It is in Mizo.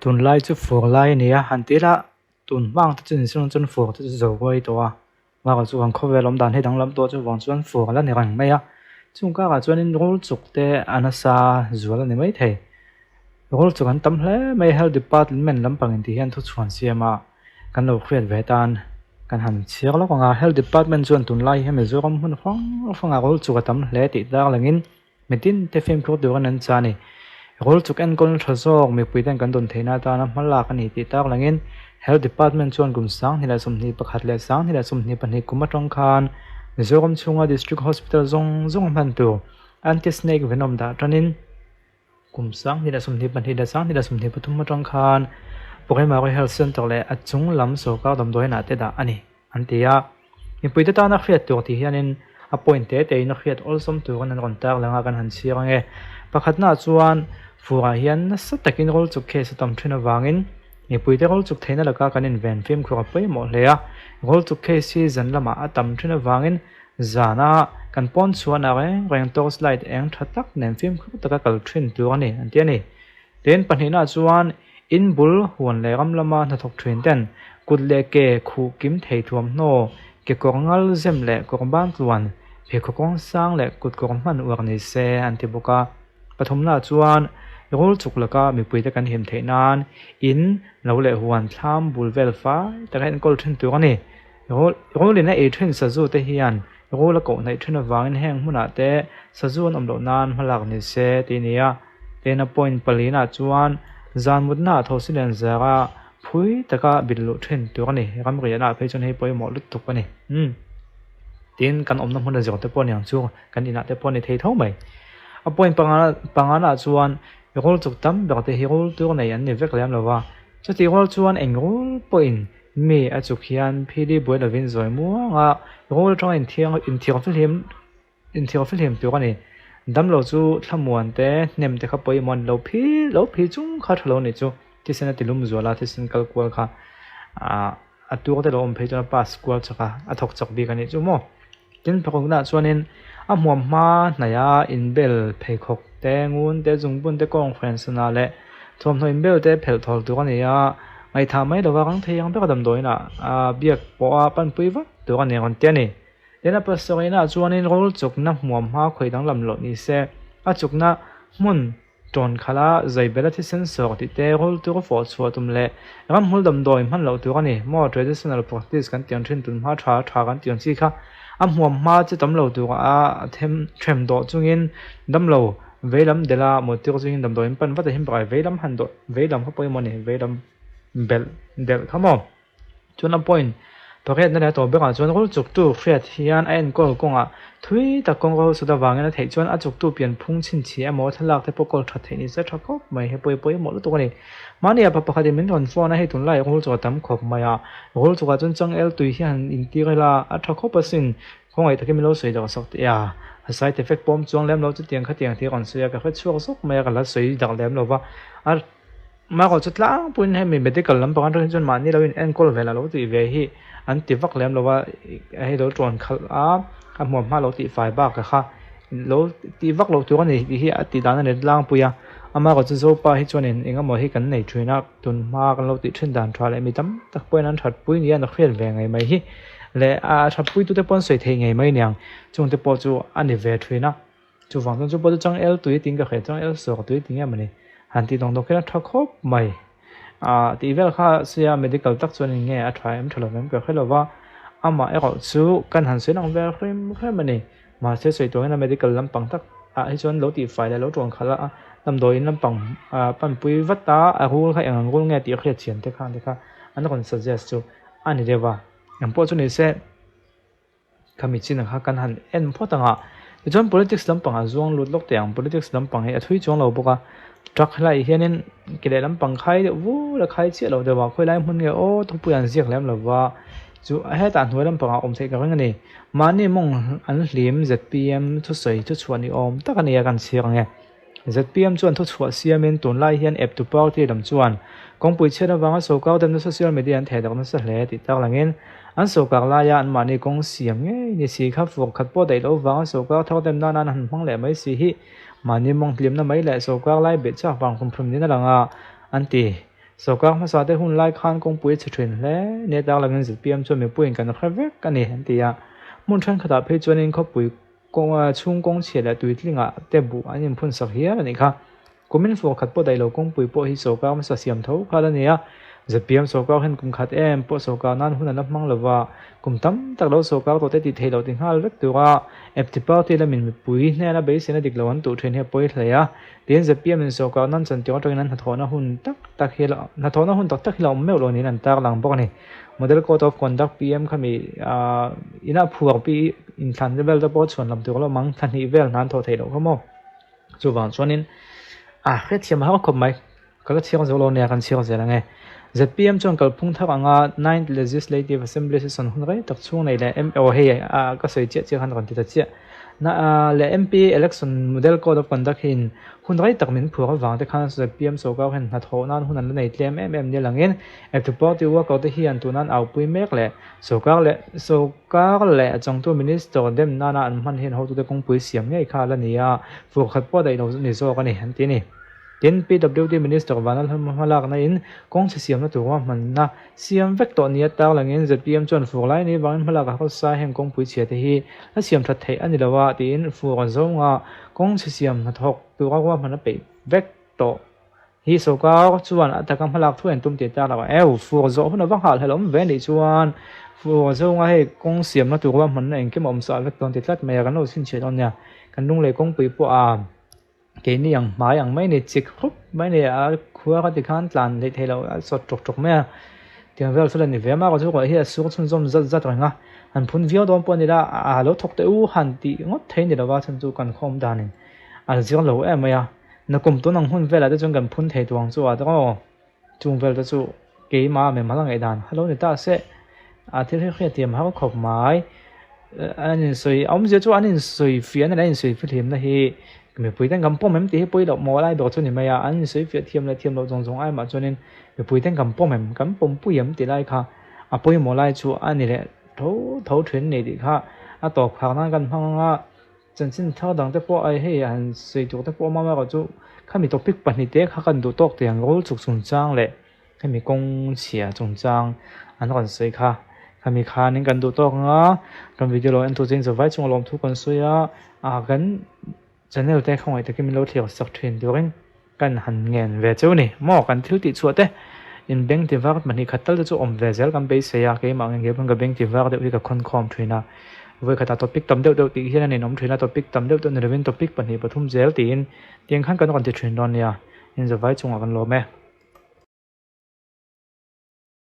Tunlai chu fur lai a ni a, han ti ila tun hmang te chu ni chuan chuan fur te chu zo ruai tawh a, bakah chu kan khawvel awm dan hi danglam tawh chuvang chuan fur a la ni reng mai a, chung karah chuanin rul chuk te a nasa zual a ni maithei, rul chuk an tam hle mai health department lampang in tih hian thuchhuan siam a kan lo hriat ve tan kan han chhiar lawk ang a, health department chuan tunlai hian Mizoram hmun hrang hrangah rul chuk a tam hle tih darlangin. Mitin te fimkhur turin an chah a ni. Rul chuk enkawl tha zawk mipui ten kan dawn theihna atana hma lak a ni tih tak langin Health Department chuan kum 2021 leh 2022 kum atang khan Mizoram chhunga District Hospital zawng zawng a hman tur Anti-Snake Venom dah tanin kum 2022 leh 2023 atang khan Primary Health Centre leh a chung lam sorkar damdawiinah te dah a ni. an ti a, mipuite tana hriat tur tih hianin a point te te in a hriat awlsawm turin an rawn tar lang a kan han chhiar ange. Pakhatnaah chuan furah hian nasa takin roll chuk case a tam thin avangin mipuite roll chuk theihna laka kan inven fimkhur a pawimawh hle a, roll chuk case hi zan lamah a tam thin avangin zana kan pawn chhuahna reng reng torch light eng tha tak nen fimkhur taka kal thin tur a ni an ti a ni. Tin, pahnihnaah chuan in bul huan leh ram lama hnathawk thin ten kut leh ke khuh kim thei thuamhnaw, kekawr ngal zem leh kawr ban tluan, pheikhawk kawng sang leh kut kawr hman uar ni se an ti bawk a. Pathumnaah chuan rul chuk laka mipuite kan him theih nan in lo leh huan thlam bul vel fai taka enkawl thin tur a ni. Rulin a ei thin sazu te hian rul a koh hnaih thin avangin heng hmunah te sazu an awm loh nan hmalak ni se tih a ni a. Tena point palinah chuan zan mutna ah thosi lian zara phui taka bilh luh thin tur a ni. Ramriahna ah phei chuan hei pawimawh lutuk a ni. Umm. Tin, kan awmna hmun a zir te pawh a ni ang chu, kan inah te pawh a ni thei tho mai. A point pangana ah chuan rul chuk tam ber te hi rul tur nei an ni vek lem lo va. Chutih rual chuan eng rul pawhin mi a chuk hian phili buai lovin zawi muang a, rul atanga inthiang inthiarfihlim Inthiarfihlim tur a ni. Damlo chu thlamuan te, hnem te kha pawimawh a ni lo phi lo phi chung kha tha lo ni chu. Thisen a ti lum zual a, thisen kal kual kha ah a tur te lo awm phei chuan a pass kual chak a, a thawk chak bik a nih chu maw. Tin phawkna chuanin a hmuam hma hnaih a inbel pheikhawk te, ngun te, zungbun te, kawng hren sana leh thuamhnaw inbel te phelh thawl tur a ni a, ngaihthah mai lova rang thei ang bera damdawiin ah ah biak pawh a panpui vak tur a ni rawn ti a ni. Tin a pasarihna ah chuanin rul chukna hmuam hma khawi danglam loh ni se, a chukna hmun tawn khalh a zaibela thisen sawr tih te rul tur fawh chhuah tum leh ramhmul damdawi hman loh tur a ni maw traditional practice kan tiang thin tun hma tha tha kan tiang chi kha a hmuam hma chu tam lo tur a them them dawh chungin damlo veilam delh a muttir chungin damdawiin pan vat a him pakhat veilam han dawh veilam kha pawimawh a ni veilam belh delh kha maw. Chuan a point pariatna leh a tawp berah chuan rul chuktu hriat hian a enkawl kawngah thui tak kawng ro sut avangin a theih chuan a chuktu pian phung chhinchhiah emaw thlalak te pawh kawl that theih ni se tha khawp mai he pawi pawimawh lutuk a ni. Mahni ah pa pakhatin min rawn phone a hei tunlai rul chuk a tam khawp mai a, rul chukah chuan changel tui hi han intir ila a tha khawp asin khawngaih takin min lo sawi darh sak teh a, a side effect pawm chuang lem lo chutiang khatiang tih a rawn sawi a ka hre chhuak zawk mai a ka la sawi darh lem lo va a. Mahrawh chu tlangpuiin hemi medical lampang atang hi chuan mahni lo in enkawl vel a lo tih ve hi an ti vak lem lo va hei lo tawn khalh a a hmuam hma lo tih fai bak kha lo tih vak loh tur a ni tih hi a tih dan a ni tlangpui a amaherawh chu zopa hi chuanin eng emaw hi kan nei thin a tun hma kan lo tih thin dan tha leh mi tam tak pawhin an that pui nia an hriat ve ngei mai hi leh a that pui tute pawh an sawi thei ngei mai aniang chungte pawh chu a ni ve thin a. Chuvang chuan chu pawh chu changel tui tiin ka hria changel sawk tui ti nge mawni han tih dawng dawk hian a tha khawp mai ah tih vel kha sia medical tak chuan eng nge a tha em tha lo em ka hre lo va amah erawh chu kan han sawi lang vel hrem hrem a ni mahse sawi tur hian a medical lampang tak ah hi chuan lo tih fai leh lo tawn khalh a damdawiin lampang ah panpui vat a a rul kha eng ang rul nge tih a hriat chian te khan te kha an rawn suggest chu a ni deuh va engpawh chu ni se. Khami chin kha kan han en phawt ang a, tichuan politics lampangah zuang lut lawk teh ang, politics lampang hi a thui chuang lo bawk a, truck helaiah hianin ke leh lampang khai deuh vur a khai chiah lo deuh a, khawilai hmun nge aw thupui an ziak lem lo va, chu hetah hnuai lampangah awm theih ka ring a ni, mahni mawng an hlim zpm thusawi thuchhuah ni awm tak a ni a kan chhiar ang e. Zpm chuan thuchhuah siamin tunlai hian eptu party lam chuan kawngpui chhiat avanga sawrkar demna social media an thehdarh nasa hle tih tarlangin an sawrkar laia anmahni kawng siam ngei ni si kha fur khat pawh daih loh vanga sawrkar thar dem nan an han hmang leh mai si hi mahni mawng hlimna mai leh sawrkar lai beih chak vang kum phum niin a lang a, an ti. Sorkar hmasa te hun lai khan kawngpui a chhe thin hle nia tarlangin zpm chuan mipuiin kan hre vek a ni an ti a. Hmun thenkhatah phei chuanin khawpui chhung kawng chhia leh tuitlingah te buh an inphun sak hial a nih kha. Kumin fur khat pawh daih lo kawngpui pawh hi sorkar hmasa siam tho kha la ni a. Zpm sorkar hian kum khat em pawh sorkar nan hun a la hmang lo va, kum tam tak lo sorkar tawh te tih theih loh ti nghal vek tura epti party lamin mipui hnena beiseina dik lo an tuh thin hi a pawi hle a. Tin, zpm in sorkar nan chantir atangin an hnathawhna hun tak tak hi hnathawhna hun tak tak hi la awm meuh lo niin an tarlang bawk a ni. Model Code of Conduct PM khami ina phuar pi inthlan vel te pawh chhuan lam tur a lo awm ang, thla hnih vel hna an thawh theih loh kha maw. Chuvang chuanin a hrethiam har khawp mai. Ka la chhiar zo lo nia, kan chhiar zel ang e. Zpm chuan kalphung thar anga Ninth Legislative Assembly session hun rei tak chhung nei leh M aw hei a ka sawi chiah chiah khan rawn ti ta chiah. Na leh MP Election Model Code of Conduct hiin hun rei tak min phuar avang te khan zpm sorkar hian hnathawh nan hun an la nei tlem em em nia langin Active Party worker te hian tunan aupui mek leh sorkar leh sorkar leh a changtu Minister dem nana an hman hian hotute kawngpui siam ngei kha a la ni a, fur khat pawh daih lo ni zawk a ni an ti a ni. Tin, PWD Minister Vanlalhlawma hmalakna in kawng chhe siamna tur ruahmanna siam vek tawh nia tarlangin zpm chuan fur lai nei vangin hmalak a hawsa heng kawngpui chhia te hi a siam that theih a ni lo a tiin fur a zawnga kawng chhe siam hnathawk tura ruahmanna peih vek tawh hi sorkar chuan a taka hmalak thu en tum tih a tarlang a. Eu, fur zawh hun a va nghal hlelawm ve nih chuan fur a zawnga hei kawng siamna tur ruahmanna engkim a awm sa vek dawn ti tlat mai a, kan lo chhinchhiah dawn nia. Kan lunglei kawngpui pawh a. Keini ang hmai ang mai ni chik hrup mai ni a khua ka ti khan tlan leh theih loh a sawt ṭawk ṭawk mai a tiang vel chu la ni ve a chu ruah hi a sur chhunzawm zat zat reng a han phun viau dawn pawh a ni la a lo thawk teh u han tih ngawt thei ni lova chhan chu kan khawm danin a zir lo em mai a nakum tun ang hun velah te chuan kan phun thei tur ang chu a aw chung vel te chu keimah mimal ngaihdan a lo ni ta se a thil hi hriatthiam har khawp mai an insawi awmzia chu an insawi fiah na leh an insawi fihlimna hi mipui ten kan pawm em tih hi pawi loh maw lai ber chu ni mai a an insawi fiah thiam leh thiam loh zawng zawng ai mah chuanin mipui ten kan pawm em kan pawmpui em tih lai kha a pawimawh lai chu a ni leh tho tho thin ni tih kha a tawp khar nan kan hmang ang a. Chanchin thar dang te pawh ai hei han sawi tur te pawh a awm a amaherawhchu khami topic pahnih te kha kan duh tawk teh ang rul chuk chungchang leh hemi kawng chhia chungchang an rawn sawi kha khami khanin kan duh tawk ang a kan video lo en tur chuan zavai chunga lawmthu kan sawi a ah kan channel te khawngaih takin min lo thlir sak thin turin kan han ngen ve cheu ni maw kan thil tih chhuah te in beng ti var pahnih khat tal te chu awm ve zel kan beisei a keimah nge nge pawn ka beng ti var deuh hi ka khawn khawm thin a vawikhatah topic tam deuh deuh tih hian a ninawm thin a topic tam deuh deuh ni lovin topic pahnih pathum zel tiin tiang khan kan rawn ti thin dawn nia in zavai chungah kan lawm e.